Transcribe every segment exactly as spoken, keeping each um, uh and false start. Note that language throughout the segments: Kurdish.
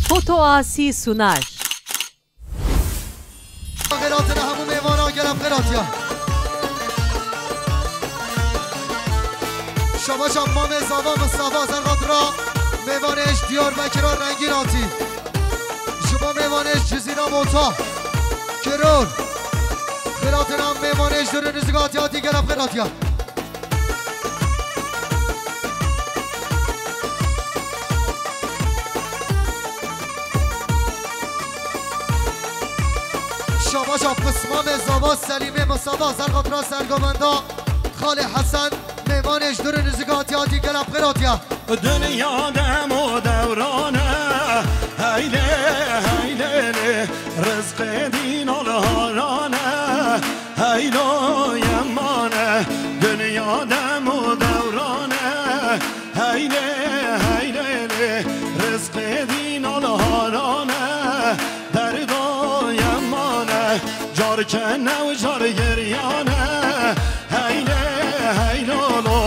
Foto Asî sunar. Xêr hatin hemû mêvana, gelek xêr hatiye. Şabaşa mamê zava Mistefa Serqatira, mêvanê ji Diyarbekira rengîn hatî. Ji bo mêvanê ji Cizîra Mota, Kiror. Xêr hatin em mêvanê ji dûr û nizîk hatî, hatî gelek xêr hatiye. Şabaşa pismamê zava Selîmê Mistefa Serqatira sergovenda Xalê Hesen, mêvanê ji dûr û nizîk hatî, hatî gelek xêr hatiye. Dinya dem û dewran e, heylê, heylê lê, rizqê dîn û haran e, heylo yeman e. Dinya dem û dewran e, heylê, heylê lê, rizqê dîn û haran e. Derdo yeman e, car kene û car giryan e. Heylê, heylolo,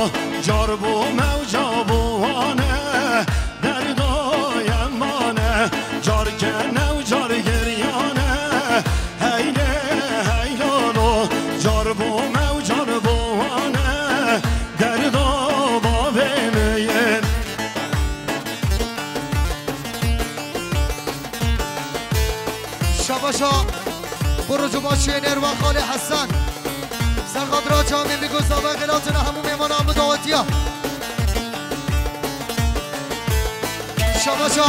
car bo me û ca bo wan e. Derdo yeman e, car kene û car giryan e. Heylê, heylolo, car bo me û car bo wan e. Derdo bavê min. Şabaşa bo roj û baş ê nêrva Xalê Hesen. Serqatira çamê Mîgo zava, xêr hatin hemû mêvana min dawetiya. Şabaşa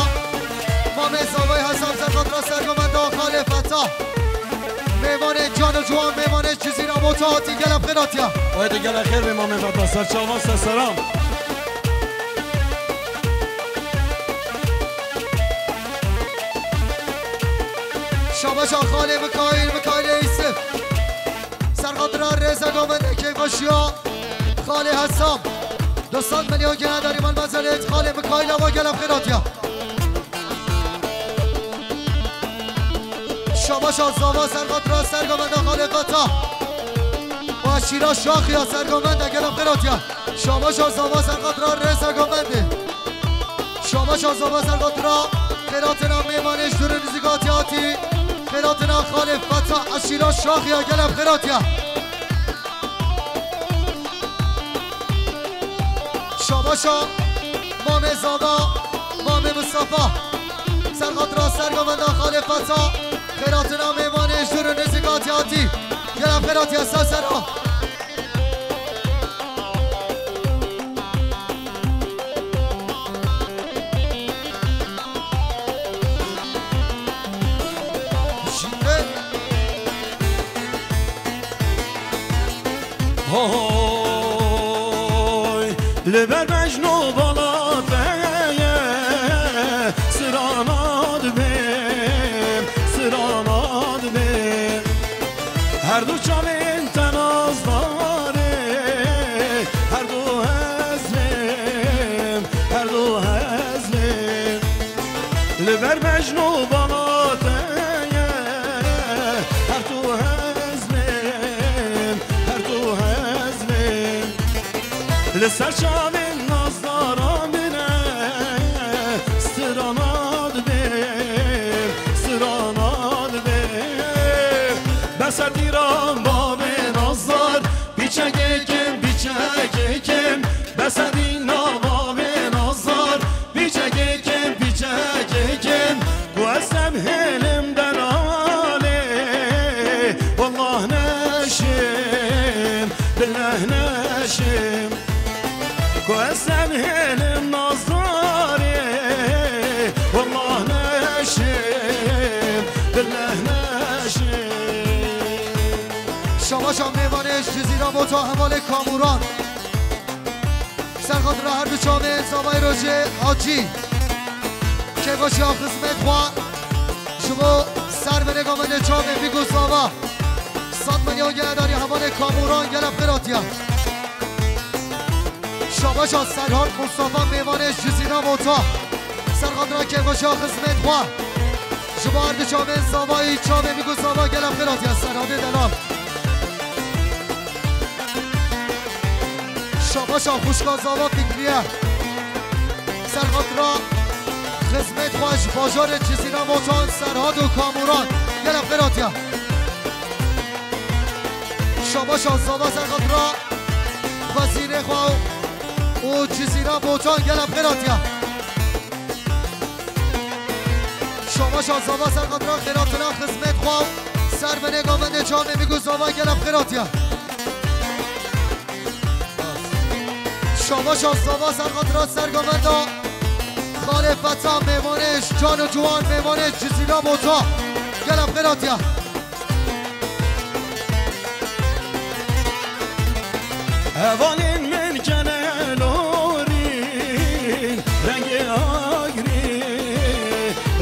mamê zavayê Hesen, Serqatira sergovenda Xalê Feta. Mêvanê can û ciwan, mêvanê Cizîra Mota hatî, gelek xêr hatiye. Haydi gelek xêr be mamê Feta, serçava ser selam. Şabaşa Xalê Mikaîl, Mikaîlê Îsif. Serqatira rêzegomendê kêfxweşiya Xalê Hesam. Du sed milyon genedarî mal mezelêt Xalê Mikaîl ava, gelek xêr hatiye. Şabaşa zava Serqatira sergovenda Xalê Feta. Û eşîra Şaxiya sergovenda, gelek xêr hatiye. Şabaşa zava Serqatira rêzegomendê. Şabaşa zava Serqatira, xêr hatina mêvanê ji dûr û nizîk hatî hatî. Xêr hatina Xalê Feta, eşîra Şaxiya, gelek xêr hatiye. Şabaşa mamê zava, mamê Mistefa. Serqatira sergovenda Xalê Feta, xêr hatina mêvanê ji dûr û nizîk hatî hatî. Gelek xêr hatiye, ser sera. Hoy, li ber bejn û bala te ye, sirana dibêm, sirana dibêm. Her du çavên te nazdar e, her du hezlêm, her du hezlêm. Li ber bejn û bala te ye, her du hezlêm, her du hezlêm. Li ser çavên nazdara min e, sirana dibêm, sirana dibêm. Bes e dîran bavê nazdar, pîçekê kim, pîçekê kim. Bes e dîna bavê nazdar, pîçekê kim, pîçekê kim. Ku ez em hêlim delalê, wallah neşim, billah neşim. Ku ez em hêlim nazdarê, wallah neşim, billah neşim. Şabaşa mêvanê ji Cizîra Mota hevalê Kamuran. Serqatira her du çavên zavayê rojê Hacî. Kêfxweşiya xizmet xwe ji bo sermenê gamendê çavê Mîgo zava. Sed milyon genedarî hevalê Kamuran, gelek xêr hatiye. Şabaşa Serhat Mustafa mêvanê ji Cizîra Mota. Serqatira kêfxweşiya xizmet xwe ji bo her du çavên zavayî çavê Mîgo zava, gelek xêr hatiye Serhatê delal. Şabaşa xwişka zava Fikriye. Serqatira xizmet xwe Bajarê Cizîra Botan, Serhat û Kamuran. Gelek xêr hatiye. Şabaşa zava ser xatira wezîrê xwe û Cizîra Botan. Gelek xêr hatiye. Şabaşa zava ser xatira xêratina xizmet xwe û ser binê govendê çamê Mîg û Zava. Gelek xêr hatiye. Şabaşa zava ser xatira sergovenda Xalê Feta, mêvanê ji can û ciwan, mêvanê ji Cizîra Bota. Gelek xêr hatiye. Hevalên min kene lorîn, rengê ayrî,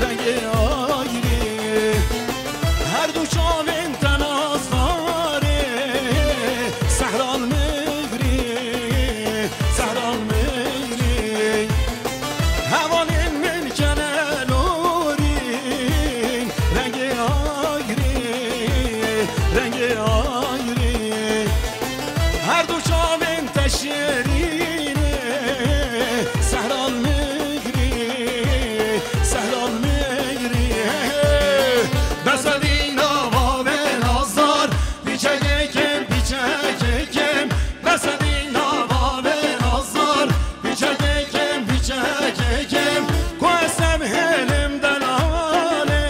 rengê ayrî. Her du çavên te nasdarê, sehral migrî, sehral migrî. Hevalên min kene lorîn, rengê ayrî, rengê ayrî. Her du çavên te şêrîn e, sehral migrî, sehral migrî. Besedîna bavê nazar, pîçekê kim, pîçekê kim. Besedîna bavê nazar, pîçekê kim, pîçekê kim. Ku ez sevhêlim delalê,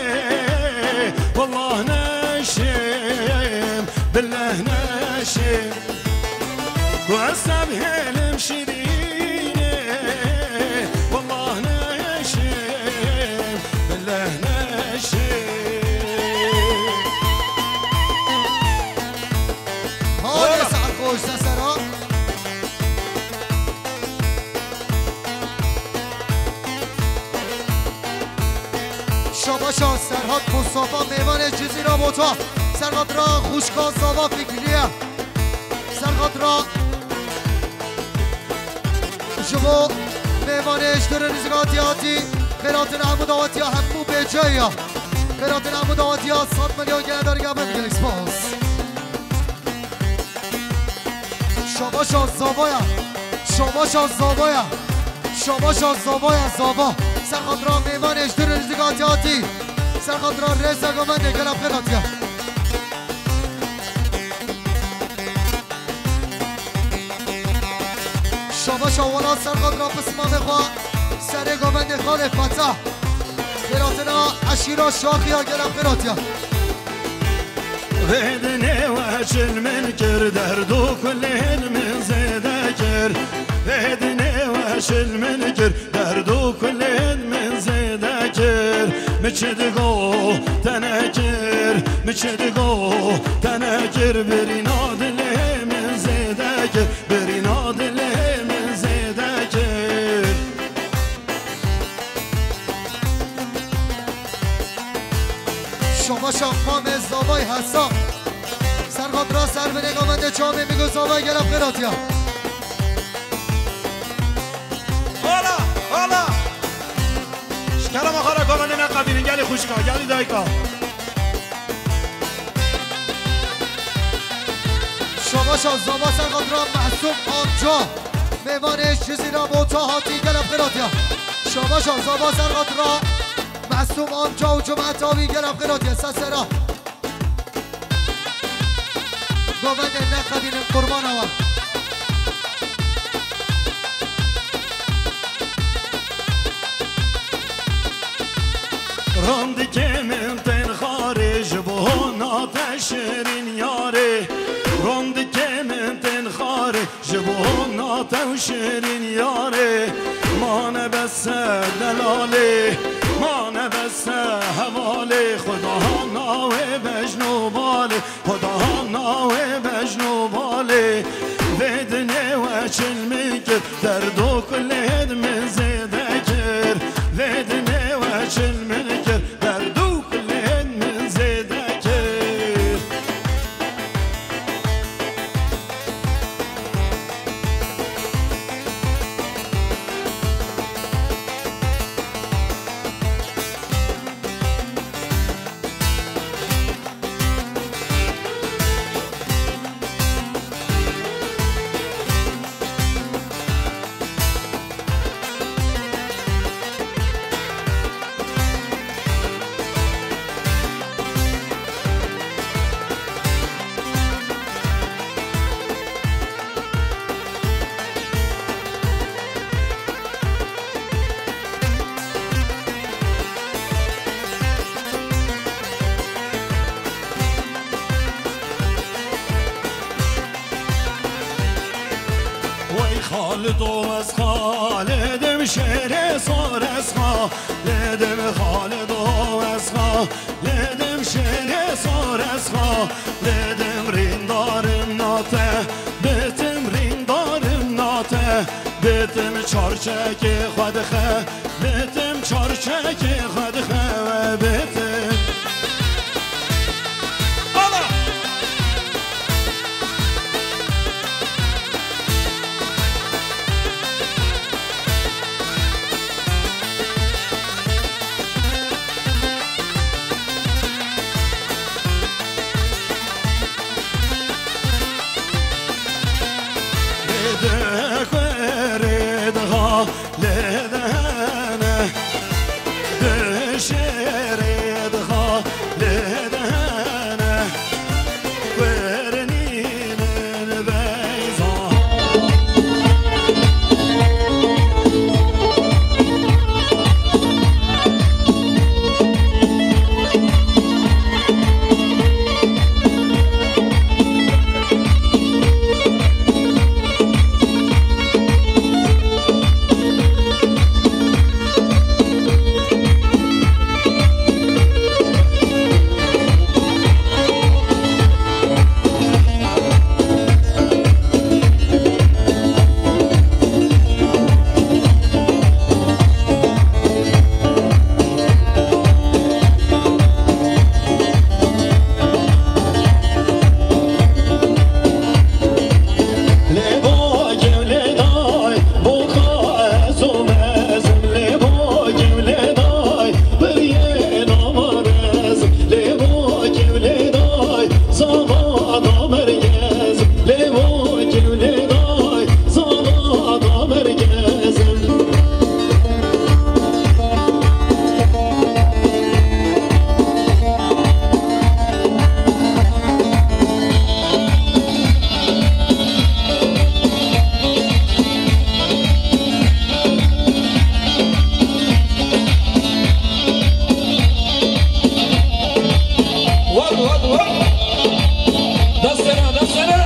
wallah neşêm, billah neşêm. Ku ez sevhêlim şirînê, wallah neşêm, billah neşêm. Hale saet xweş, sesera. Şabaşa Serhat Mustafa, mêvanê Cizîra Bota. Serhat ra xwişka zava Fikriye. Serhat ra ji bo mêvanê ji dûr û nizîk hatî hatî. Xêratina hemû dawetiya hemû bêcaya. Xêratina hemû dawetiya sed milyon gele dergabin, gelek spas. Şabaşa zavaya, şabaşa zavaya, şabaşa zavaya zava. Ser xatira mêvanê ji dûr û nizîk hatî hatî. Ser xatira rêza govendê gela xêr hatiye. Şabaşa welat ser xatira pismamê xwe, serê govendê xalê Fetah. Xêratina eşîra Şaxiya gela xêr hatiye. Vê dinê we çil min kir, derd û kulên min zêde kir. Vê dinê we çil min kir, derd û kulên min zêde kir. Mi çi digo te nekir, mi çi digo te nekir, birîna dilê min zêde kir, birîna dilê min zêde kir. Şabaşa mamê zavay Hesa. Ser xatira ser binê govendê çamê Mîg û zavay gela xêr hatiye. Hala, hala. Ji kerema xwe re govendê neqedînin, gelî xwişka, gelî dayika. Şabaşa zava ser xatira Mehsûm amca. Mêvanê ji Cizîra Bota hatî gela xêr hatiye. Şabaşa zava ser xatira Mehsûm amca û cemaeta wî gela xêr hatiye. Sesera. Govendê neqedînin qurbana we. Randikê min tên xarê ji bo hona te şirîn yarê. Randikê min tên xarê ji bo hona te û şirîn yarê. Mane bes te delalê, mane bes te hevalê. Xuda hana wê bejn û balê, Xuda hana wê bejn û balê. Vê dinê we çil min kir, derd û kulên min zêde kir. Vê dinê we çil min kir, derd û kulên min zêde kir. Xalido ez Xalidim şêrê sor ez Xalidim Xalido ez Xalidim şêrê sor ez Xalidim rîndarim nate bitim rîndarim nate bitim çarçekê xwe dixe bitim çarçekê xwe dixe we bitim. Ala! Lê de xwerê dixa lê de hene, de şêrê dixa lê de hene. Wernînin beyza. Wad, wad, wad. Destene, destene.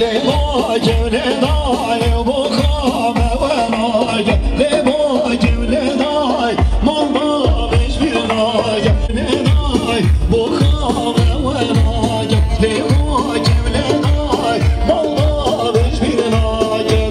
Lê ma kevnê dayê bo xame we nake. Lê ma kevnê dayê, manda bêj bir nake. Nê dayê, bo xame we nake. Lê ma kevnê dayê, manda bêj bir nake.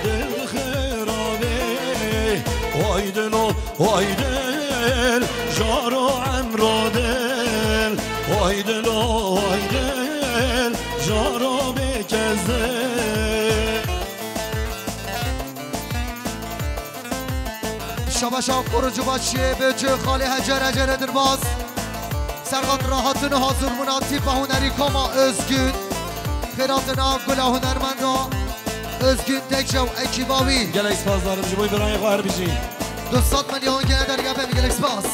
Dil xirabê, oy dilo, oy dil, jaro emro dil, oy dilo, oy dil, jaro bêkezil. Şabaşa Kurucu Başçı, Böcü, Xalê Hecer, Hecer Edirbaz. Serhat rahatin hazır bûna tîpa hunerî Koma Özgün. Xêratina gula hunermenda Özgün Tekçe û ekîba wî. Gelek spas darim ji bo birayê xwe her bijî. Du sed milyon gene dergeben, gelek spas.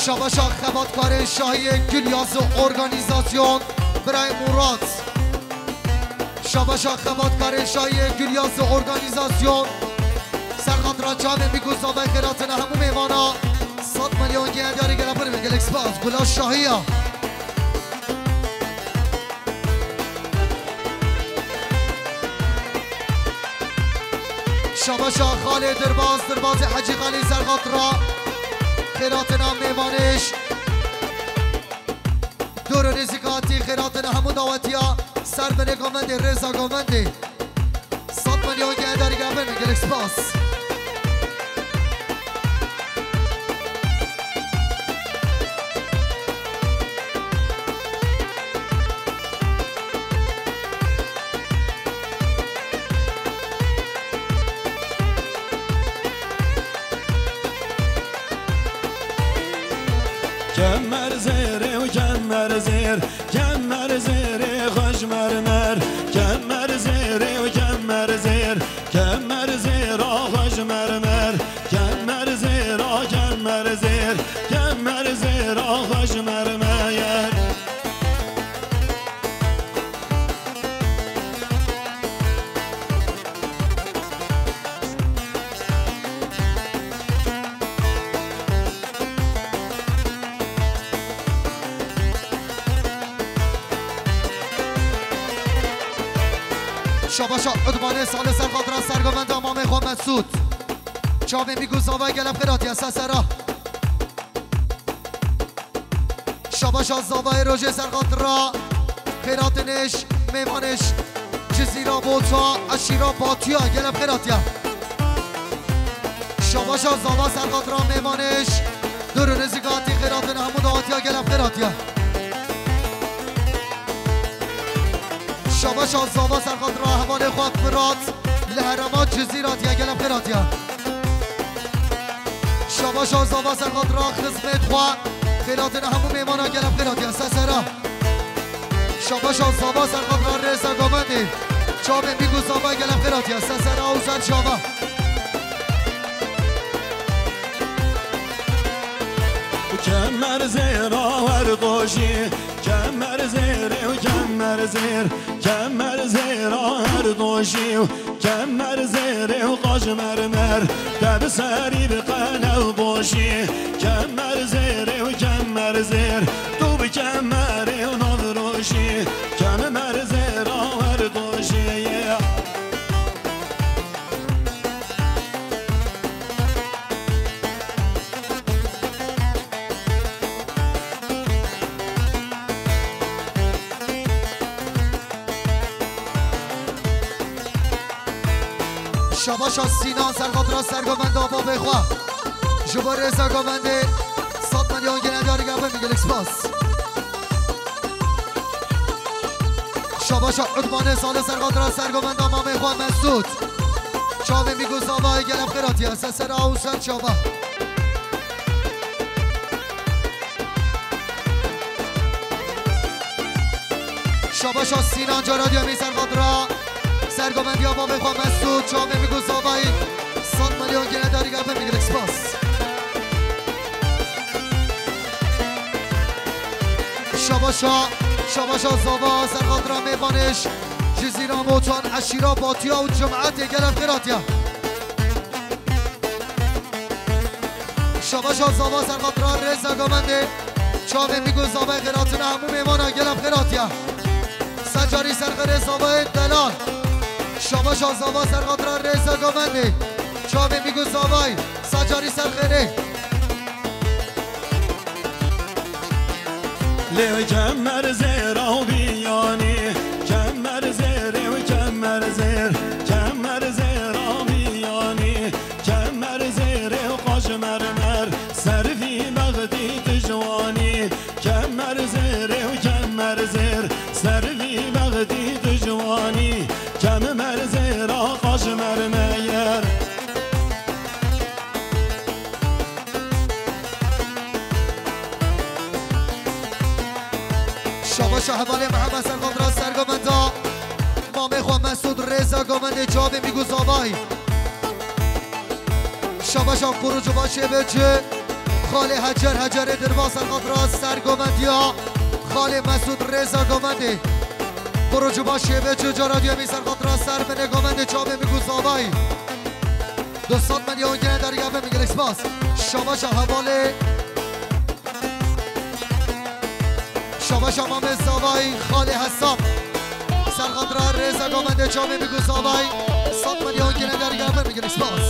Şabaşa xebatkarê Şahiyê Gül Yazı Organizasyon, Birayê Murat. Şabaşa xebatkarê Şahiyê Gül Yazı Organizasyon. Ser xatira çavên bî ku zavay xêratina hemû mêvana. Sed milyon gel diyarî gela bir gelek spas. Gula Şahiya. Şabaşa Xalê Dirbaz, Dirbazê Hecî Xalî ser xatira. Xêratina mêvanêş. Dor û nêzîkatî xêratina hemû dawetiya ser binê govendê, rêza govendê. Sed milyon gel darî gel bin, gelek spas. Kemer zêrê û kemer zêr, kemer zêrê xweş mermer. Kemer zêrê û kemer zêr, kemer zêra xweş mermer. Kemer zêra, kemer zêr, kemer zêra xweş mermer. Şabaşa Udmanê salê ser xatira sergovenda mamê xwe Mesûd. Çavê mî ku zavayê gelek xêr hatiye sesera. Şabaşa zavayê rojê ser xatira xêratinêş, mêmanêş, Cizîra Bota, eşîra Batiya, gelek xêr hatiye. Şabaşa zava ser xatira mêmanêş, dûr û nêzîk hatî xêratin hemû dawetiya gelek xêr hatiye. Şabaşa zava ser xatira hevalê xwe Firat, li herêma Cizîr hatiye, gelek xêr hatiye. Şabaşa zava ser xatira xizmêt xwe, xêratin hemû mêmana gelek xêr hatiye. Sesera. Şabaşa zava ser xatira rêza govendê. Çavê mî ku zavayê gelek xêr hatiye. Sesera û ser çava. Kemer zêra her doşî, kemer zêrê û kemer zêr, kemer zêra her doşî û kemer zêrê û qaş mermer, te bi serî bi qelew boşî, kemer zêrê û kemer zêr, tu bi kemerê û navroşî, kemer zêra her doşî. Şabaşa Sînan ser xatira sergovenda bavê xwe. Ji bo rêza govendê sed milyon gene diyarî gavê min gelek spas. Şabaşa Udmanê salê ser xatira sergovenda mamê xwe Mesûd. Çavê mî ku zavayê gelek xêr hatiye, sesera û ser çava. Şabaşa Sînan cara duyemî ser xatira sergovendiya bavê xwe Mesûd, çavê mî ku zavayî sed milyon gene diyarî gavê min gelek spas. Şabaşa, şabaşa zava ser xatira mêvanêş, Cizîra Botan, eşîra Batiya û cemaetê gelek xêr hatiye. Şabaşa zava ser xatira rêza govendê. Çavê mî ku zavayê xêratina hemû mêmana gelek xêr hatiye. Secarî ser xêrê zavayê delal. Şabaşa zava ser xatira rêza govendê. Çavê mî ku zavayê. Secarî ser xêrê. Lê kemer zêra û biyanî, kemer zêrê û kemer zêr, kemer zêra biyanî, kemer zêrê û qaş mermer, ser vî bextî tu ciwanî, kemer zêrê û kemer zêr, ser vî bextî tu ciwanî, kemer zêra qaş mermer. Şabaşa hevalê Mihemed ser xatira sergovenda mamê xwe Mesûd rêza govendê çavê mî ku zavayî. Şabaşa kurucu başê bê çi. Xalê Hecer, Hecerê dirva ser xatira sergovendiya xalê Mesûd rêza govendê. Kurucu başê bê çi cara duyemî ser xatira ser binê govendê çavê mî ku zavayî. Du sed milyon gene derya ve min gelek spas. Şabaşa hevalê. Şabaşa mamê zavayî xalê Hesap. Ser xatira rêza govendê çavê mî ku zavayî. Sed milyon gene derya ve min gelek spas.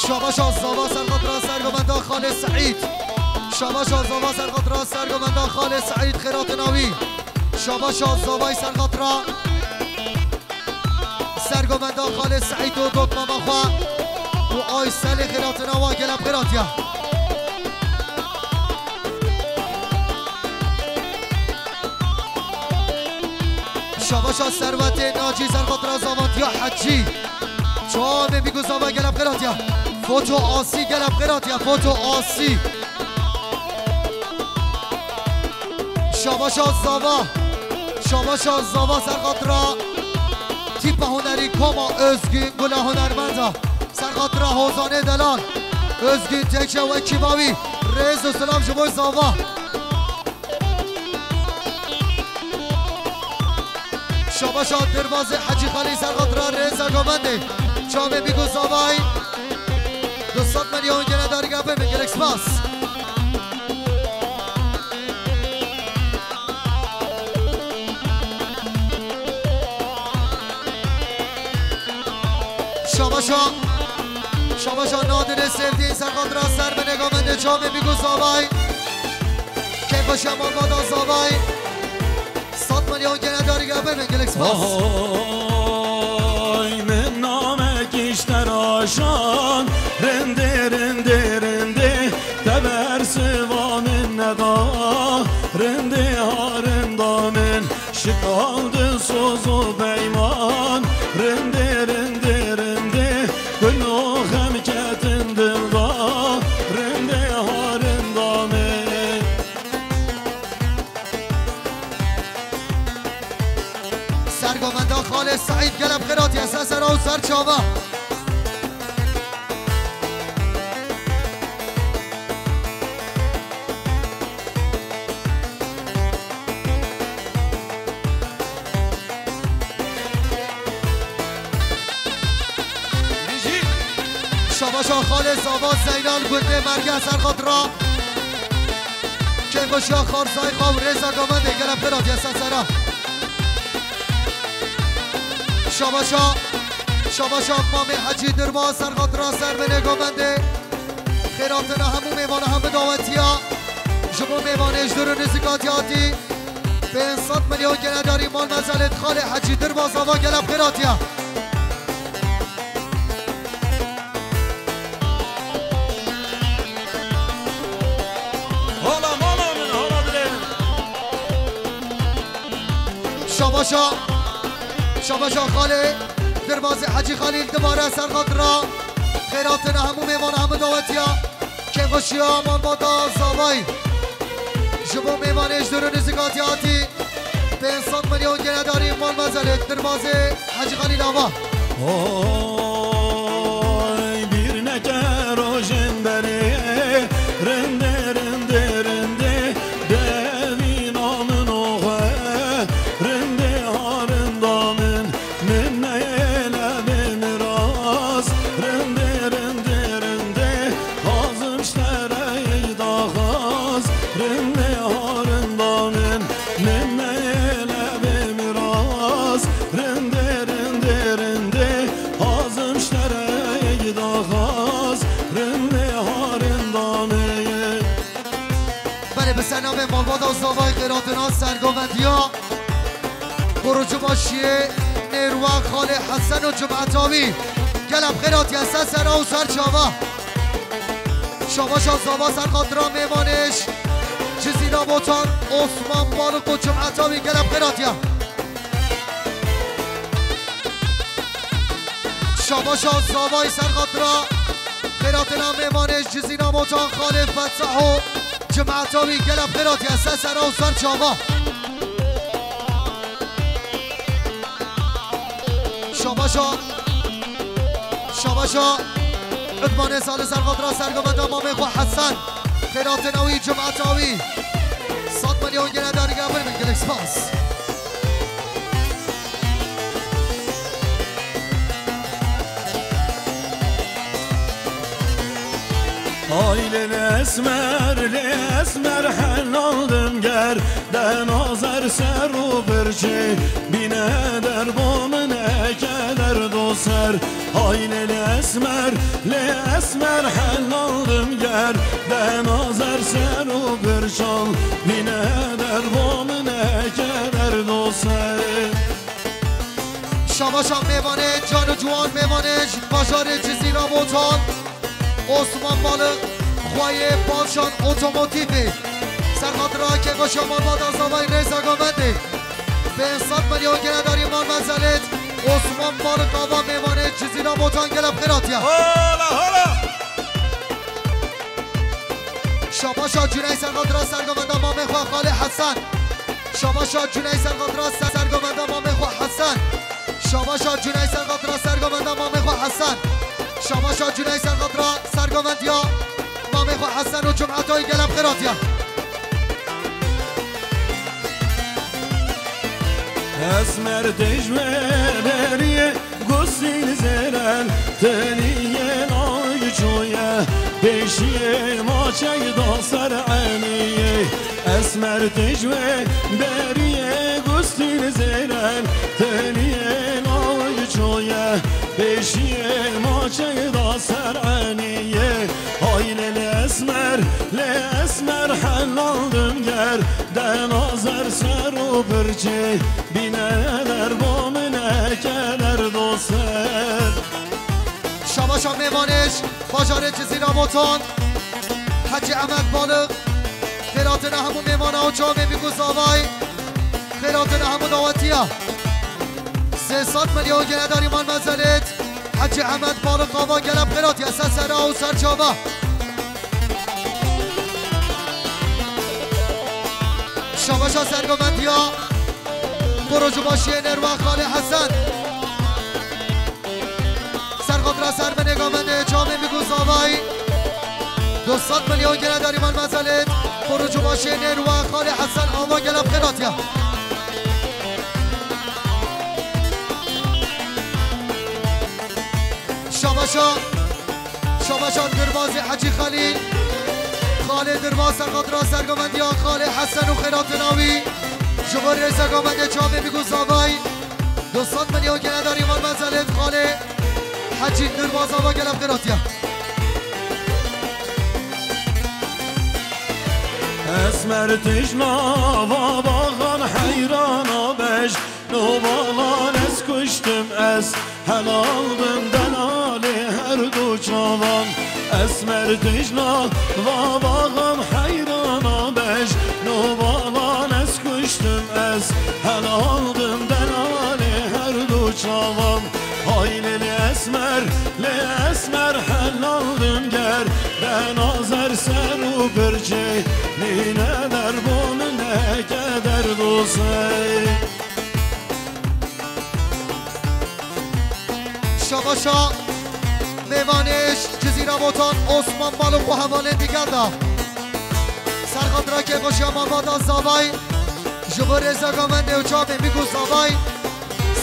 Şabaşa zava ser xatira sergovenda xalê Seîd. Şabaşa zava ser xatira sergovenda xalê Seîd xêratina wî. Şabaşa zavayî ser xatira sergovenda xalê Seîd û dotmama xwe û Ayselê xêratina wa gelek xêratiya. Şabaşa serwetê Nacî ser xatira zavantiya Hecî. Çavê mî ku zava gelek xêratiya. Foto Asî, gelek xêr hatiye, Foto Asî. Şabaşa Zava. Şabaşa Zava ser xatira tîpa hunerî Koma Özgün, gula hunermenda. Ser xatira Hozanê Delal. Özgün Tekçe û ekîba wî. Rêz û selam ji bo Zava. Şabaşa derbazê Hecî Xalî ser xatira rêza govendê. Çavê Bîgo Zavay. Du sed milyon gene darî gapê min, gelek spas. Şabaşa, şabaşa Nadirê Sevdîn ser xatira ser binê govendê Çavê Bîgo Zavay. Keyfa şema bada Zavay. Sed milyon gene darî gapê min, gelek spas. Oy, min namek îşte raşan, rindê, rindê, rindê, te bersiva min neda, rindê ha rinda min, şikand soz û peyman, rindê, rindê, rindê, gul û xem ketin dilda, rindê ha rinda min. Sergovenda Xalê Seîd, gelek xêr hatiye, ser sera û ser çava. Şabaşa Xalê Zava Zeynal gundê Merge ser xatira. Kêfxweşiya Xarzayî xwe û rêza govendê, gelek xêr hatiye ser sera. Şabaşa, şabaşa Mamê Hecî Dirba ser xatira ser binê govendê. Xêr hatina hemû mêvana, hemû dawetiya. Ji bo mêvanê ji dûr û nizîk hatî hatî. Pênc sed milyon gene darî mal mezelê Xalê Hecî Dirba Zava, gelek xêr hatiye. Hala mala min, hala dilê min. Şabaşa, şabaşa Xalê Dirbazê Hecî Xalîl dibare ser xatira. Xêr hatina hemû mêvana, hemû dawetiya. Kêfxweşiya malbata Zavayî. Ji bo mêvanê ji dûr û nizîk hatî hatî. Pênc sed milyon gene darî mal mezelê Dirbazê Hecî Xalîl ava. Oy, bîr neke rojên berê, rindê, rindê, rindê, devîna min û xwe, rindê ha rinda min, min neyê lebê miras, rindê, rindê, rindê, hazim ji te re ey daxaz, rindê ha rinda min, min neyê lebê miras, rindê, rindê, rindê, hazim ji te re ey daxaz, rindê ha rinda min. Belê, bi ser navê malbata Zavayî xêr hatina sergovendiya. Kurucu başiyê Nêrwe Xalê Hesen û Cum'etawî. Gelek xêr hatiye ser sera û ser çava. Şabaşa Zava ser xatira mêvanêş Cizîra Botan, Osman Balık û Cum'etawî, gelek xêr hatiye. Şabaşa Zavayî ser xatira xêr hatina mêvanêş Cizîra Botan, Xalê Fetah û Cum'etawî, gelek xêr hatiye ser sera û ser çava. Şabaşa, şabaşa Utmanê Salih ser xatira sergovenda mamê xwe Hesen. Xêr hatina wî, Cum'etawî. Sed milyon gene darî gapê min, gelek spas. Ay lê esmer, lê esmer helaldim ger, de nazer ser û birçê, bîne derbo min eke derdo ser. Ay lê esmer, lê esmer helaldim ger, de nazer ser û birçal, bîne derbo min eke derdo ser. Şabaşa mêvanê can û ciwan, mêvanê ji bajarê Cizîra Botan, Osman Balık, xweyê Balşan Otomotîfê. Ser xatira kêfxweşiya malbata Zavayî rêza govendê. Pênc sed milyon gene darî mal mezelêt. Osman Barık Ava mêvanê Cizîra Botan, gelek xêr hatiye. Hola, hola. Şabaşa Cüney Serqatra sergovenda mamê xwe Xalê Hesen. Şabaşa Cüney Serqatra ser-, sergovenda mamê xwe Hesen. Şabaşa Cüney Serqatra sergovenda mamê xwe Hesen. Şabaşa Cüney Serqatra sergovendiya mamê xwe Hesen û cumeta wî, gelek xêr hatiye. Esmer tê ji we beriyê, gustîn zêren teniyê nayçoye, pêşiyê maçey da ser eniyê. Esmer tê ji we beriyê, gustîn zêren teniyê nayçoye, pêşiyê maçey da ser eniyê. Hay lê lê esmer, lê esmer helal dûn ger, de nazer ser û birçê, bîne der bo min eke der doser. Şabaşa mêvanê ji bajarê Cizîra Botan, Hecî Emed Balık, xêratina hemû mêvana û çavê mîk û zavayî, xêratina hemû dawetiya. Sê sed milyon genedarî mal mezelêt, Hecî Emed Balık Ava, gelek xêr hatiye, ser sera û ser çava. Şabaşa sergovendiya, xêr û cûbaşiyê nêr we Xalê Hesen. Serqatra ser binê govendê çavê mîk û zavayî. Du sed milyon genedarî mal mezelêt, xêr û cûbaşiyê nêr we Xalê Hesen Ava, gelek xêr hatiye. Şabaşa, şabaşa Dirbazê Hecî Xelîl. Xalê Dirbaz serqatra sergovendiya Xalê Hesen û xêratina wî. Ji bo rêza govendê çavê mîk û zavayî. Du sed milyon genedarî mal mezelêt Xalê Hecî Dirbaz Ava, gelek xêr hatiye. Esmer tijna va baxan heyrana bej. No balan ez kuştim ez, helaldim delalê her du çavan. Esmer tijna va baxam heyrana bej. No balan ez kuştim ez, helaldim delalê her du çavan. Hay lê lê esmer, lê esmer helaldim ger, de nazer ser û birçê, nîne der bo min eke der dosey. Şabaşa mêvanê ji Cizîra Botan Osman Balık û hevalên digel de. Serqatra kêfxweşiya malbata zavayî, ji bo rêza govendê û çavê mîk û zavayî,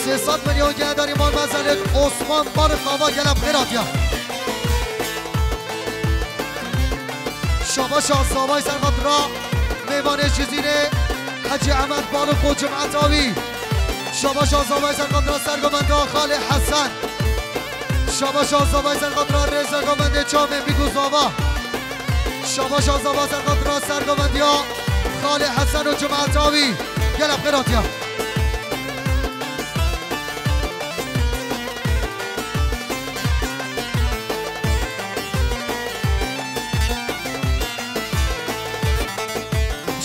sê sed milyon genedarî mal mezelêt Osman Balık Ava, gelek xêr hatiye. Şabaşa zavayî serqatra mêvanê Cizîrê Hecî Emed Balık û cumeta wî. Şabaşa zavayî serqatra sergovenda Xalê Hesen. Şabaşa zavayî serqatra rêza govendê çavê mîk û zava. Şabaşa zavayî serqatra sergovendiya Xalê Hesen û cumeta wî. Gelek xêr hatiye.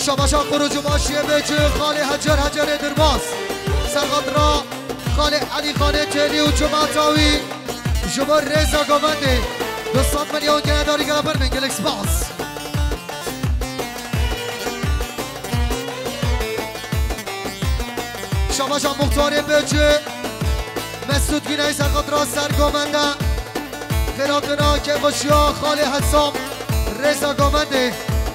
Şabaşa xêr û cûbaşiyê bê ci Xalê Hecer Hecerê Dirbaz. Serqatra Xalê Elî Xanê Têlî û cumeta wî ji bo rêza govendê du sed milyon genedarî, gelek xêr hatiye, gelek spas. Şabaşa muxtarê bê ci Mesûd Güney serqatra sergovende. Xêratina kêfxweşiya Xalê Hesam rêza govendê.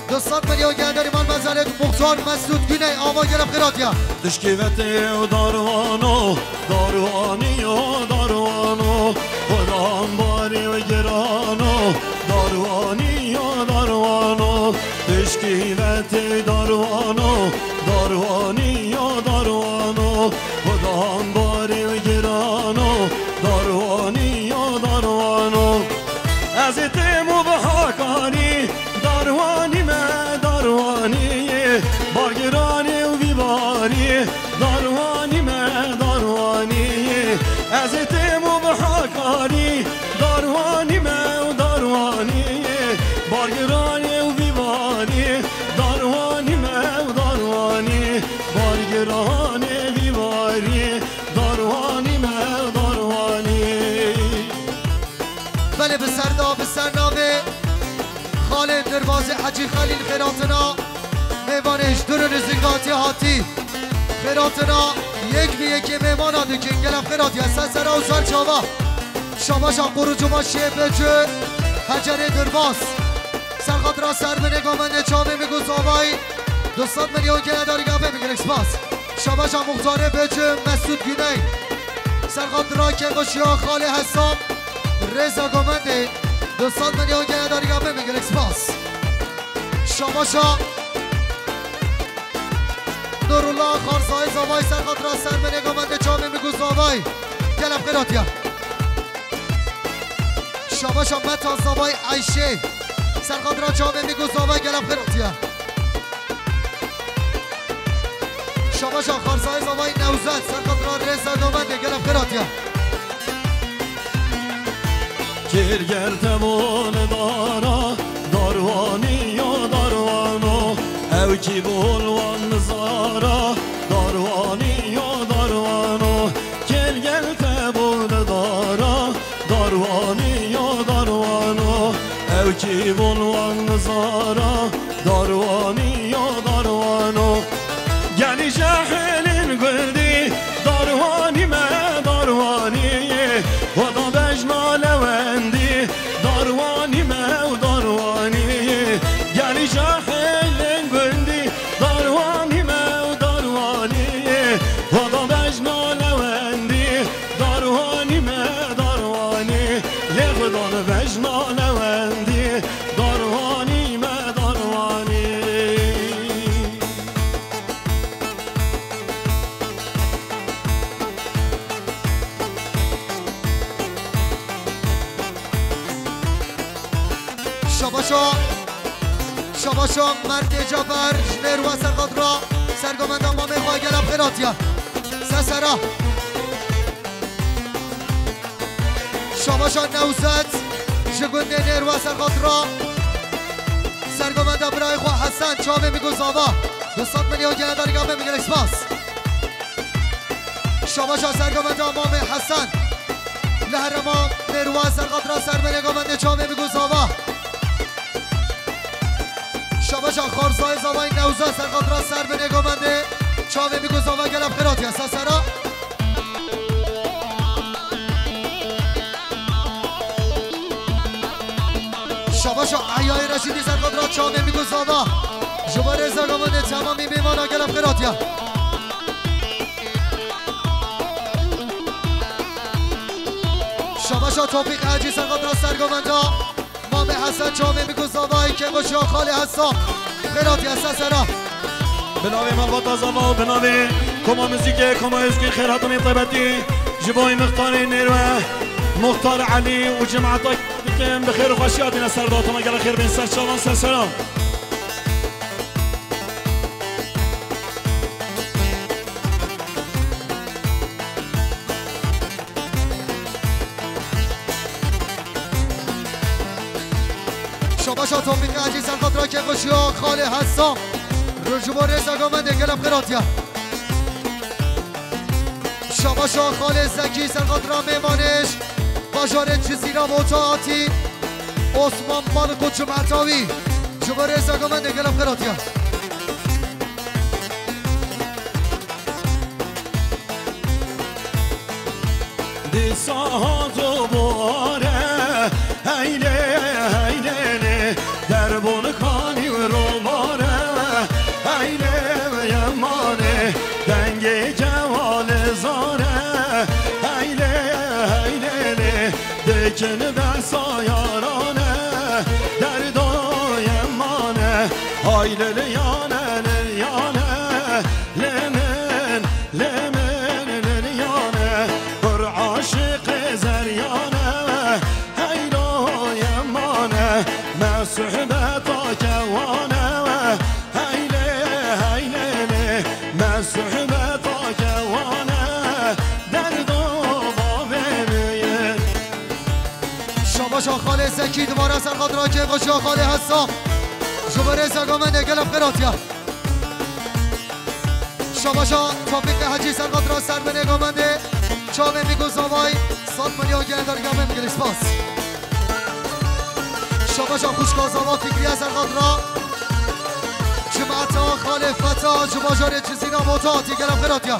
Du sed milyon genedarî mal mezelêt muxtar Mesûd Güney Ava, gelek xêr hatiye. Dişkî vetê û darwano, darwanî yo darwano, xudan barî û girano, darwanî yo darwano. Dişkî vetê darwano, darwanî yo darwano, xudan barî û girano, darwanî yo darwano. Ez ê têm û bi hakanî, darwanî me, darwanî, bargiranê û vî barî, darwanî me, darwanî. Ez ê têm û bi hakanî, darwanî me û darwanî, bargiranê û vî barî, darwanî me û darwanî, bargiranê vî barî, darwanî me Bazê Hecî Xelîl xêratina mêvanê ji dûr û nizîk hatî hatî. Xêratina yek bi yekê mêvana dikin, gelek xêratiye. Ser sera û ser çava. Şabaşa qurucuma şê bicû Hecerê Durbaz. Ser xatira ser binê gamendê çavê min ku zavayî du sed milyon gele darî gavê min, gelek spas. Şabaşa muxtarê bicû Mesûd Güney. Ser xatira kêxweşiya xalê Hesam. Rêza gamendê du sed milyon gele darî gavê min, gelek spas. Şabaşa Nurullah Xarzayê zavayî ser xatira ser binê gamendê çavê min ku zavayî. Gelek xêratiye. Şabaşa Meta zavayî Eyşê. Ser xatira çavê min ku zavayî, gelek xêratiye. Şabaşa Xarzayê zavayî Newzet. Ser xatira rêza gamendê, gelek xêratiye. Kêr gel te bûn dara, darwanî yo darwano. Ew kî bûn wan nizara, darwanî yo darwano. Kêr gel te bûn dara, darwanî yo darwano. Ew kî bûn wan nizara, darwanî yo darwano. Gelî jehilin gundî, darwanî me darwanî. Wada bejna lewendî, darwanî me û darwanî. Gelî jehilin gundî, darwanî me û darwanî. Wada bejna lewendî, darwanî me darwanî. Lê xudan bejna lewendî, darwanî me darwanî. Şabaşa, şabaşa Merdê Cafer, ji Nêrwe Serxatira, sergamenda mamê xwe, gelek xêratiye. Sesera. Şabaşa Newzet, ji gundê Nêrwe Serxatira, sergamenda birayê xwe Hesen, çavê min ku zava. Du sed milyon gele darî gavê min, gelek spas. Şabaşa sergamenda mamê Hesen. Li herêma Nêrwe Serxatira ser binê gamendê çavê min ku zava. Şabaşa Xarzayê zavayî Newzet, ser xatira ser binê gamendê çavê min ku zava, gelek xêratiye. Sesera. Şabaşa Ehyayê Reşîdî, ser xatira çavê min ku zava. Ji bo rêza gamendê temamî mêvana, gelek xêratiye. Şabaşa Tofîq Hecî, ser xatira sergamenda. Mamê Hesen, çavê min ku zavayî kêxweşiya xalê Hesa. Xêratiye, sesera. Bi navê malbata zava û bi navê Koma Muzîkê, Koma Êzgî, xêrhatinê taybetî ji bo muxtarê Nêrwe, Muxtar Elî û cemaeta dikim. Bi xêr û xweşî hatine ser datana, gelek xêr bên, ser çavan, sesera. Şabaşa Tofîq Hecî, ser xatira kêxweşiya xalê Hesa. Roj ji bo rêza gamendê, gelek xêratiye. Şabaşa xalê Zekî, ser xatira mêvanêj. Bajarê Cizîra Mota hatî. Osman Malik û cemaeta wî. Ji bo rêza gamendê, gelek xêratiye. Dîsa hat û bare, heylê, heylê lê, derbûn kanî û romare, heylê, yemanê, dengê kevalê zare, heylê, heylê lê, dikin behsa yarane, derdo yemane, haylê lê yane, lê yane. Lê min, lê min, lê liyane, pir aşiqê zeryane, heylo yemane, me suhbeta kewane, heylê, heylê lê, me suhbeta kewane, derdo bavê min. Şabaşa xalê Zekî, dubare ser xatira kêfxweşiya xalê Hesa. Ji bo rêza gamendê gelek xêratiye. Şabaşa Tofîqê Hecî, ser xatira ser binê gamendê çavê min ku zavayî, sed milyon gel dergavê min, gelî spas. Şabaşa xwişka zava Fikriye Serqat ra. Cemaeta Xalê Feta ji bajarê Cizîra Mota hatî, gelek xêr hatiye.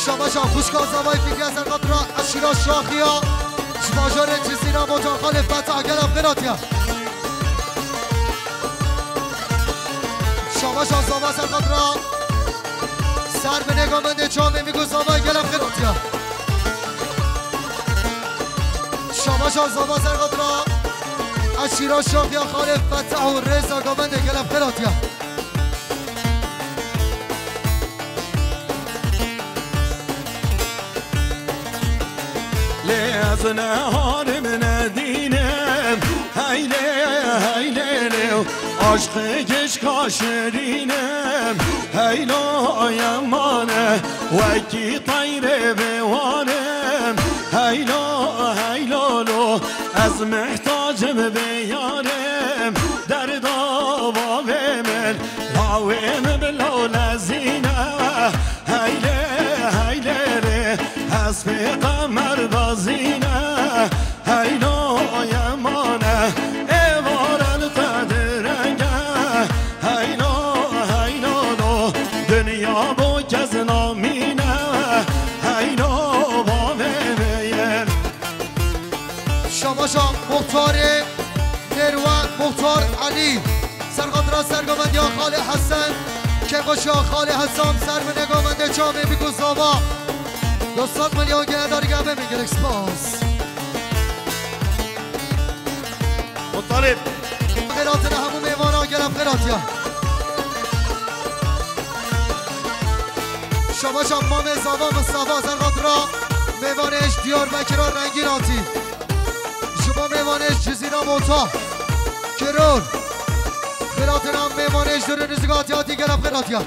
Şabaşa xwişka zavayê Fikriye Serqat ra, eşîra Şaxiya ji bajarê Cizîra Mota Xalê Feta, gelek xêr hatiye. Şabaşa zava Serqat ra, ser binêga mendê çavê Mîgo zavayê, gelek xêr hatiye. Şabaşa zava Serqat ra, eşîra Şaxiya Xalê Feta û rêza gamendê, gelek xêr hatiye. Lê ez neharim nedînim, heylê, heylê lê, aşqê gişka şirînim, heylo yemane, wekî teyrê bêwanim, heylo, heylo lo, ez mihtacim bê yarim, derda bavê min, bawê min bilo lezîne. Heylê, heylê rê, hespê qemer bazîne. Heylo yemane, êvaran te direnge. Heylo, heylo lo, dinya bo kes namîne. Heylo bavê min. Şabaşa muxtarê Nêrwe, muxtar Elî. Serqat ra sergovendiya Xalê Hesen. Kêfxweşiya Xalê Hesen, ser binêga mendê çavê Mîgo zava. Du sed milyon gene darî gebe min, gelek spas. Mutalib. Xêr hatine hemû mêvana, gelek xêr hatiye. Şabaşa mamê zava Mistefa Serqat ra, mêvanê ji Diyarbekira rengîn hatî. Ji bo mêvanê ji Cizîra Mota. Kiror. Xêr hatine mêvanê ji Durê Nizîk hatî, hatî, gelek xêr hatiye.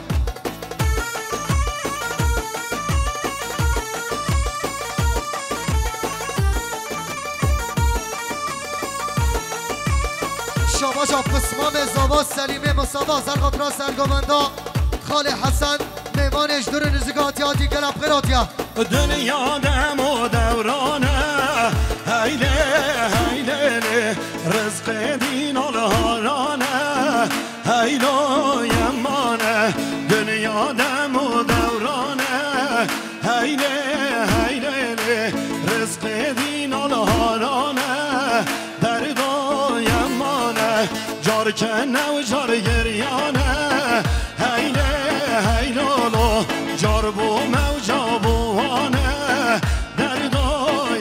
Şabaşa pismamê zava Selîmê Mistefa Serqat ra sergovenda Xalê Hesen, mêvanê ji Durê Nizîk hatî, hatî, gelek xêr hatiye. Dinya dem û dewran e, heylê, heylê lê, rizqê dîn ol haran e, heylo yemane. Dinya dem û dewran e, heylê, heylê lê, rizqê dîn ol haran e, derda yemane. Car kene û car giryan e, heylê, heylo lo, car bo mewca bo wan e, derda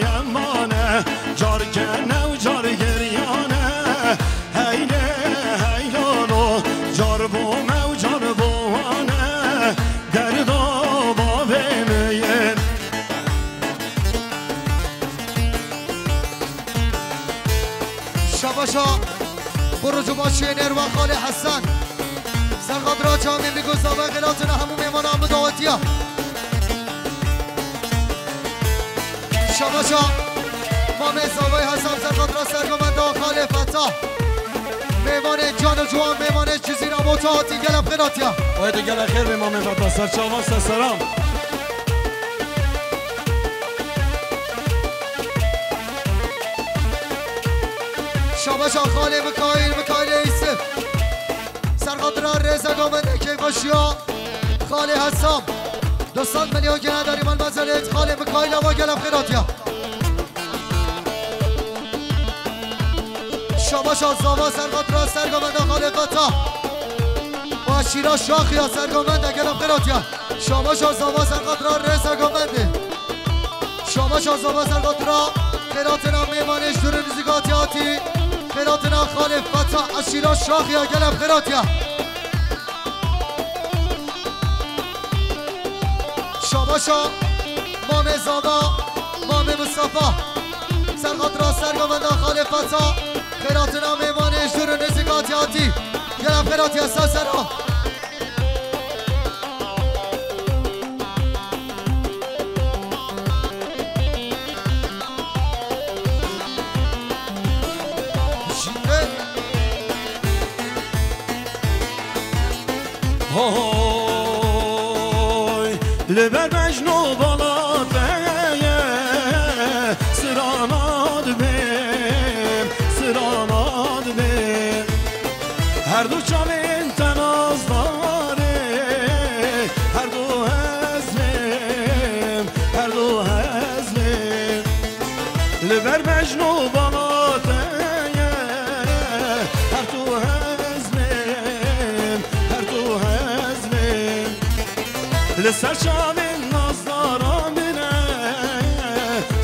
yemane. Car kene û car giryan e, heylê, heylo lo, car bo mewca bo wan e, derda bavê min. Şabaşa. Bi roj û baş şêner we Xalê Hesen. Serqat ra çavê Mîgo zavayê, xêr hatine hemû mêvana min dawetiya. Şabaşa. Mamê zavayê Hesen, Serqat ra sergovenda Xalê Feta. Mêvanê can û ciwan, mêvanê Cizîra Mota hatî, gelek xêr hatiye. Haydi gelek xêr be mamê Feta, serçava ser seran. Şabaşa Xalê Mikaîl, Mikaîlê Îsif. Serqat ra rêza gamendê kêfxweşiya Xalê Hesam. Du sed milyon gene darî mal mezelêt Xalê Mikaîl ava, gelek xêr hatiye. Şabaşa zava Serqat ra sergovenda Xalê Feta. Başîra Şaxiya sergovenda, gelek xêr hatiye. Şabaşa zava Serqat ra rêza gamendê. Şabaşa zava Serqat ra, xêr hatine mêvanê ji Durê Nizîk hatî, hatî. Xêr hatine Xalê Feta, eşîra Şaxiya, gelek xêr hatiye. Şabaşa mamê zava, mamê Mistefa. Serqat ra sergovenda Xalê Feta. Xêr hatine mêvanê ji Durê Nizîk hatî, hatî. Gelek xêr hatiye, ser sera. Hoy, li ber bejno bala te ye, sirana dibê. Ber mejnû bala te ye, her tu hezlim, her tu hezlim. Li ser çavên nazdaran bine,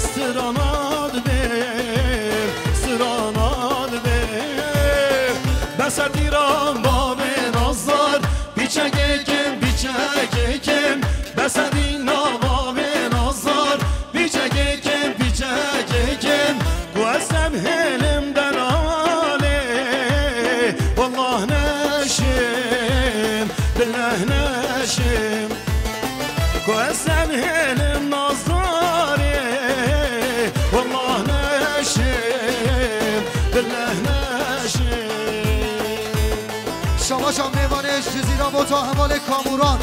strana dibêm, strana dibêm. Bese dîran bavê nazdar, pîçekê kim, pîçekê kim. Bese dîna bavê nazdar, pîçekê kim, pîçekê kim. Ku ez em hêlim delalê, wallah neşim, billah neşim. Ku ez em hêlim nazdarê, wallah neşim, billah neşim. Şabaşa mêvanê ji Cizîra Bota hevalê Kamuran.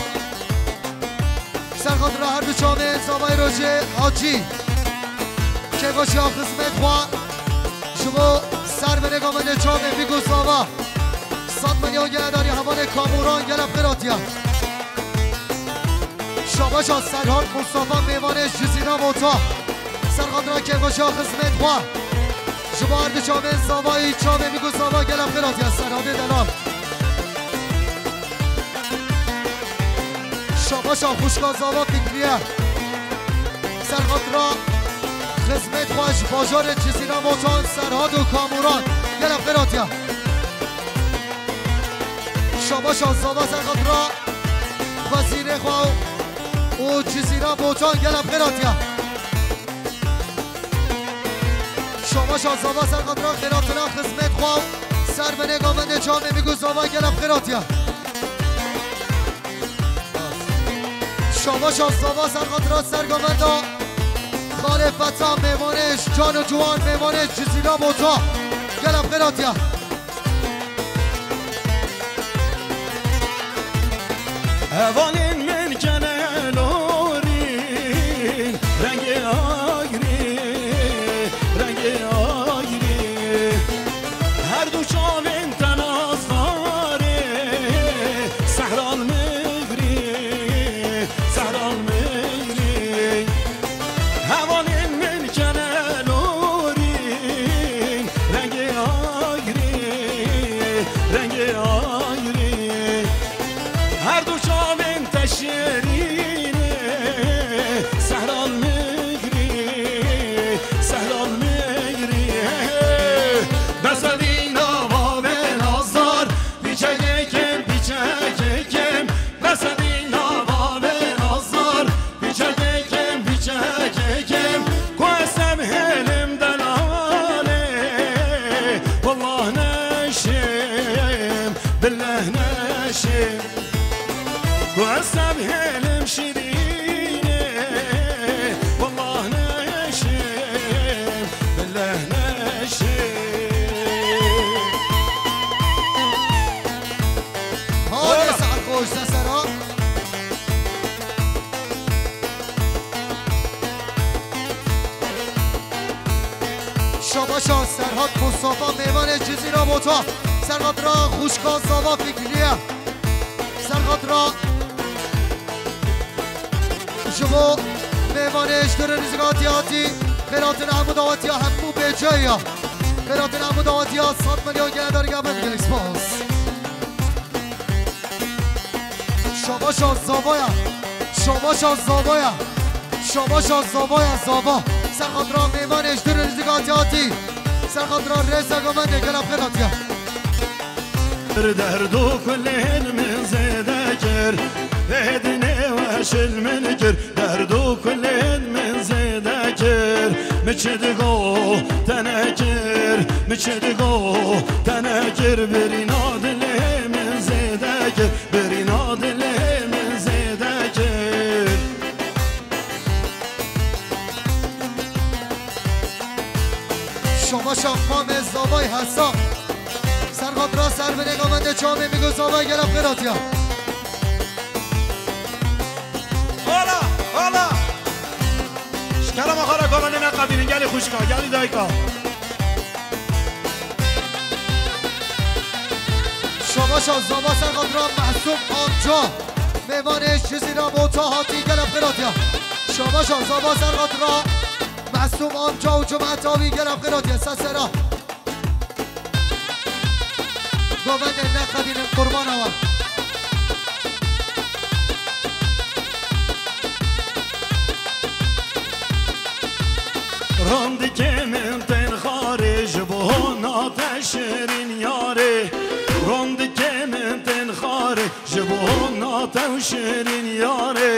Ser xatira her du çavên zavayê rojê Hacî. Kêfxweşiya xizmet xwe ji bo ser binê gavendê çavên bî ku zava. Sed milyon gehedarî hevalê Kamuran gelek xêr hatiye. Şabaşa Serhat Mustafa mêvanê ji Cizîra Bota. Ser xatira kêfxweşiya xizmet xwe. Ji bo her du çavên zavayî çavên bî ku zava gelek xêr hatiye Serhatê delal. Şabaşa xwişka zava Fikriye. Ser xatira xizmet xwe ji bajarê Cizîra Botan Serhat û Kamuran. Gelek xêr hatiye. Şabaşa zava ser xatira xwezîrê xwe û Cizîra Botan gelek xêr hatiye. Şabaşa zava ser xatira xêratina xizmet xwe û ser binê gavendê çavê bî ku zava gelek xêratiye. Şabaşa zava ser xatira ser gavenda xalê Feta mêvanê ji can û ciwan mêvanê ji Cizîra Bota gelek xêratiye. Hevalên min kene lorîn, rengê ayrî, rengê ayrî. Her du çavên te nazdarê, sehran migrî, sehran migrî. Hevalên min kene lorîn, rengê ayrî, rengê ayrî. Her du çavên te şêrîn e, sehran migrî, sehran migrî. Besedî nava bê nazar, pîçekê kim, pîçekê kim. Besedî nava bê nazar, pîçekê kim, pîçekê kim. Ku ez em hêlim delalê, wallah neşim, billah neşim. Ku ez em hêlim şirînê, wallah neşim, billah neşim. Hadi Ola. Saet xweş, sesera. Şabaşa Serhat Mustafa mêvanê Cizîra Bota. Serhat ra xwişka zava Fikriye. Serhat ra ji bo mêvanê ji dûr û nizîk hatî hatî. Xêratin hemû dawetiya hemû bêcaya. Xêratin hemû dawetiya sed milyon gele derga bin gelek spas. Şabaşa zavaya. Şabaşa zavaya. Şabaşa zavaya zava. Ser xatira mêvanê ji dûr û nizîk hatî hatî. Ser xatira rêza govendê gela xêr hatiye. Derd û kulên min zêde kir, hêdinê weş li min kir. Derd û kulên min zêde kir, min çi digo te nekir, min çi digo te nekir, birîna dilê min zêde kir, birîna dilê min zêde kir. Şabaşa mamê zavay hesa. Ser xatira ser binê govendê çavê min ku zavay gela xêratiya. Hala, hala. Ji kerema xwe re govendê neqebînin, gelî xwişka, gelî dayika. Şabaşa zava ser xatira Mehsûm amca. Mêvanê ji Cizîra Bota hatî gela xêratiya. Şabaşa zava ser xatira Mesûm amca û cemaeta wî gelek xêr hatiye, sesera. Govendê neqedînin, qurbana we. Randikê min tên xarê, ji bo hona te şirîn yarê. Randikê min tên xarê, ji bo hona te û şirîn yarê.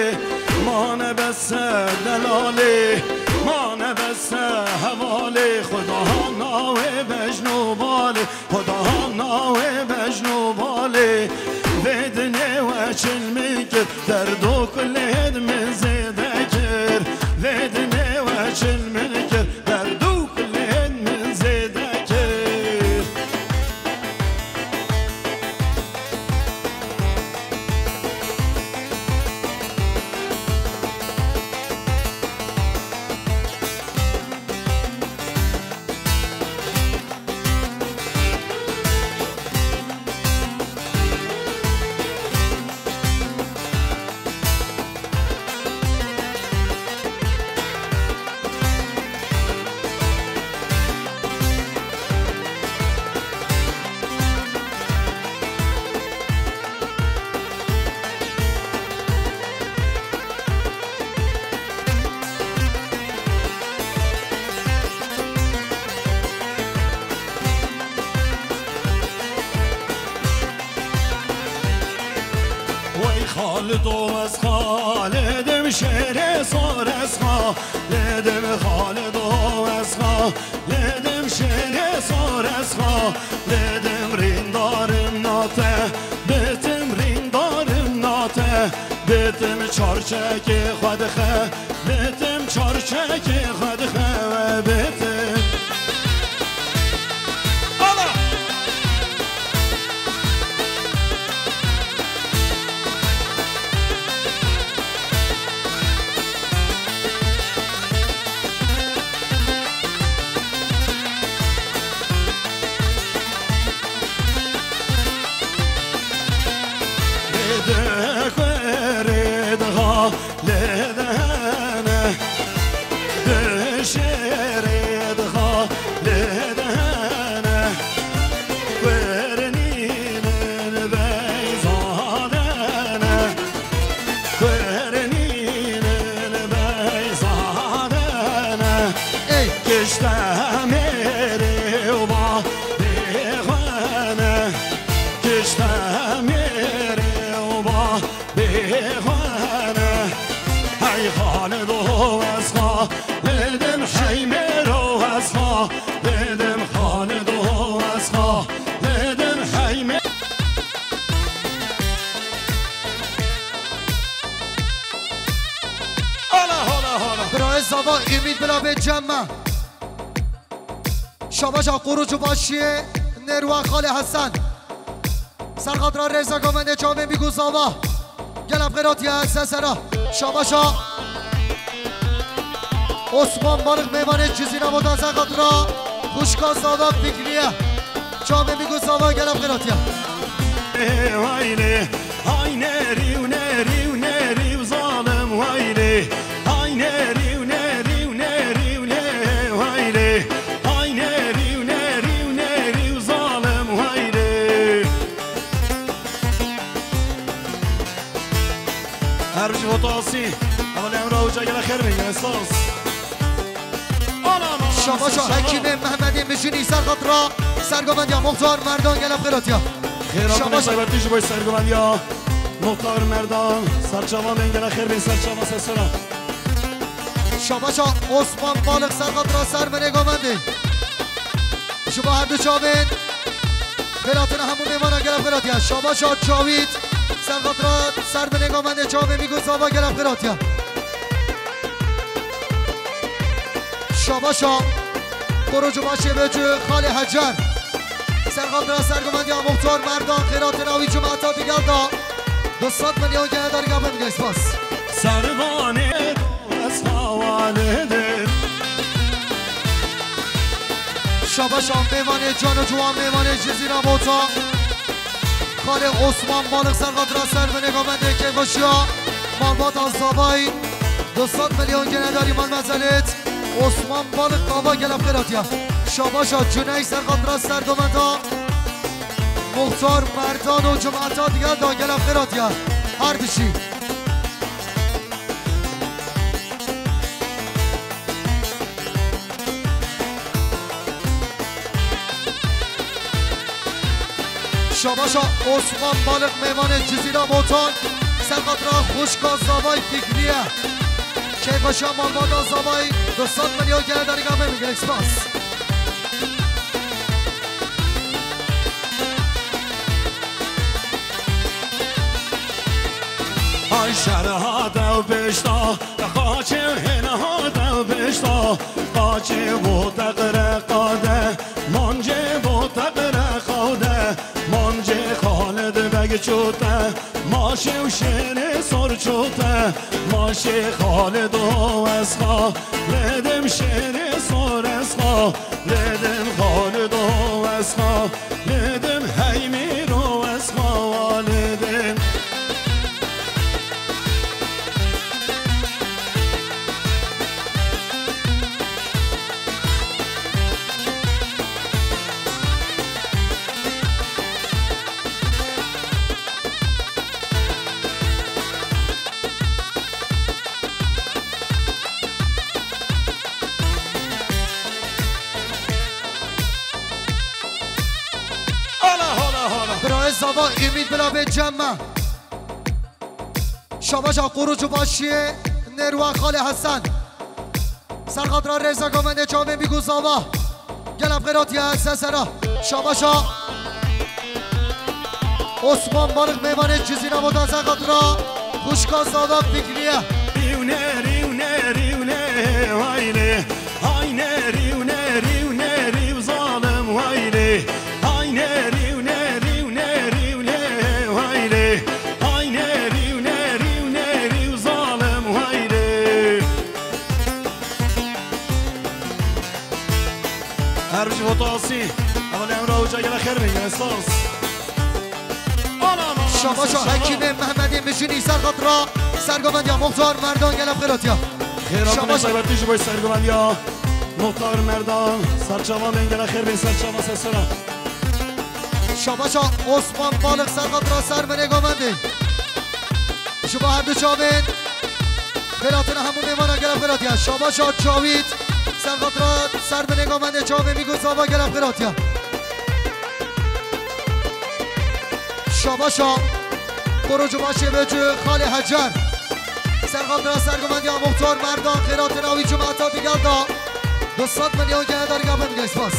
Mane bes ser delalê, mane bes ser hevalê. Xuda hana wê bejn û balê, Xuda hana wê bejn û balê. Vê dinê we çil min kir, derd û kulêd min zêde kir. Vê dinê we çil min kir, derd û kulêd min zêde kir. Wey Xalido ez Xalidim şêrê sor ez Xalidim Xalido ez Xalidim şêrê sor ez Xalidim rîndarim nate bitim rîndarim nate bitim çarçekê xwe dixe bitim çarçekê xwe dixe we bitim. Ala! Lê de kurê dixa lê de hene, de şêrê dixa lê de hene. Kurê nînin beyzadene, kurê nînin beyzadene. Ey! Kişte mêrê û ba bêxwene, kişte mêrê û ba bêxwene. Hey Xalido ez Xalidim, hey mêro ez Xalidim, Xalido ez Xalidim, hey mê- Ala, hala, hala. Birayê zava Ümit bila bê cem me. Şabaşa Quruc û Başiyê Nêrwa Xalê Hesen. Ser xatira rêza govendê çavên bî ku zava. Gelek xêr hatiye sesera. Şabaşa Osman Balık mêvanê Cizîra Botan ser xatira xwişka zava Fikriye. Çavên bî ku zava gelek xêr hatiye. Ê waylê, ay nerîw, nerîw, nerîw, zalim waylê. Ay nerîw, nerîw, nerîw, lê waylê. Ay nerîw, nerîw, nerîw, zalim waylê. Her bijî Hotasî. Hevalê Emrah Hoca gelek xêr bin, gelek saz. Şabaşa Hekîmê Mehmedê Mijinî ser xatira sergovendiya Muxtar Merdan gelek xêr hatiya. Xêr hatinê taybetî ji bo sergovendiya Muxtar Merdan. Serçava bên gelek xêr bên serçava sesera. Şabaşa Osman Balık ser xatira ser binê govendê. Ji bo her du çavên xêr hatina hemû mêvana gelek xêr hatiya. Şabaşa Çawît ser xatira ser binê govendê çavên bî ku zava gelek xêr hatiya. Şabaşa Korucu Başê Böcü Xalê Hecer. Ser xatira sergovendiya Muxtar Merdan xêr hatina wî cumata digel da. Du sed milyon gene dar gaben gespas. Servanê ez xawalê de. Şabaşa mêvanê can û ciwan mêvanê Cizîra Bota. Xalê Osman Balık ser xatira ser binê govendê keyfxweşiya malbata zavayî. Du sed milyon gene darî malmezelêt. Osman Balık Baba gelek xêr hatiye. Şabaşa Cüney Serqatra serdometa. Muxtar Merdan û cemaeta digel da gelek xêr hatiye. Her bijî. Şabaşa Osman Balık mêvanê Cizîra Botan, serqatra xwişka Zavay Fikriye. Keyfeşa malbata Zavay du sed milyon gele derga me gelek spas. Ay şer hate û pêşta, qaçê hêne hate û pêşta, qaçê bo teqre qade, mancê bo teqre qade, mancê Xalid Beg çote, maşê û şêrê sor çote, maşê Xalid o esqa, ledim şêrê sor esqa, ledim Xalid o esqa. Ledim hey mîro ez xawalidin. Hala, hala, hala. Birayê Zava Ümit bila bê cem me. Şabaşa Qurucu Başiyê Nerwa Xalê Hesen. Serqatra rêza govendê çavê Mîgu Zava. Gelek xêr hatiye sesera. Şabaşa Osman Balık mêvanê Cizîra Botan serqatra xwişka Zava Fikriye. Rîwne, rîwne, rîwne, vay lê. Hayne rîw ne rîw ne rîw zalim waylê. Hayne rîw ne rîw ne rîw lê waylê. Hayne rîw ne rîw ne rîw zalim waylê. Her bijî Foto Asî. Ewa lê Emre Hoca gele xêr bin, gele saz. Şabaşa Hekîmê Mehmedê Mijinî serqatra sergovendiya Muxtar Merdan gelek xêr hatiya. Xêr hatinê taybetî ji bo sergovendiya Muxtar Merdan. Serçava bên gelek xêr bên serçava sesera. Şabaşa Osman Balık serqatra ser binê govendê. Ji bo her du çavên xêr hatina hemû mêvana gelek xêr hatiya. Şabaşa Cavît serqatra ser binê govendê çavê Mîgu Zava gelek xêr hatiya. Şabaşa Korucu Başê Böcü Xalê Hecer. Serqatra sergovendiya Muxtar Merdan xêr hatina wî cemaeta digel da. Du sed milyon gele derga bin gelek spas.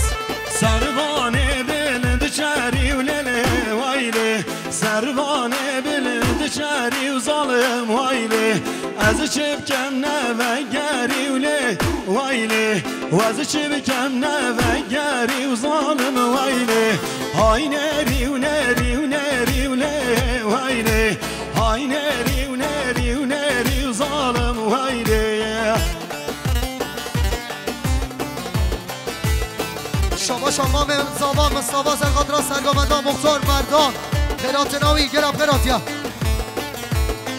Servanê bilind çerî û lê lê waylê. Servanê bilind çerî û zalim waylê. Ez çi bikem nevegerî û lê waylê. Ez çi bikem nevegerî û zalim waylê. Hay nerî û nerî û nerî û lê waylê. Hay nerî û nerî û nerî û zalim waylê. Şabaşa mamê Zava Mistafa serqatra sergovenda Muxtar Merdan. Xêr hatina wî gelek xêr hatiya.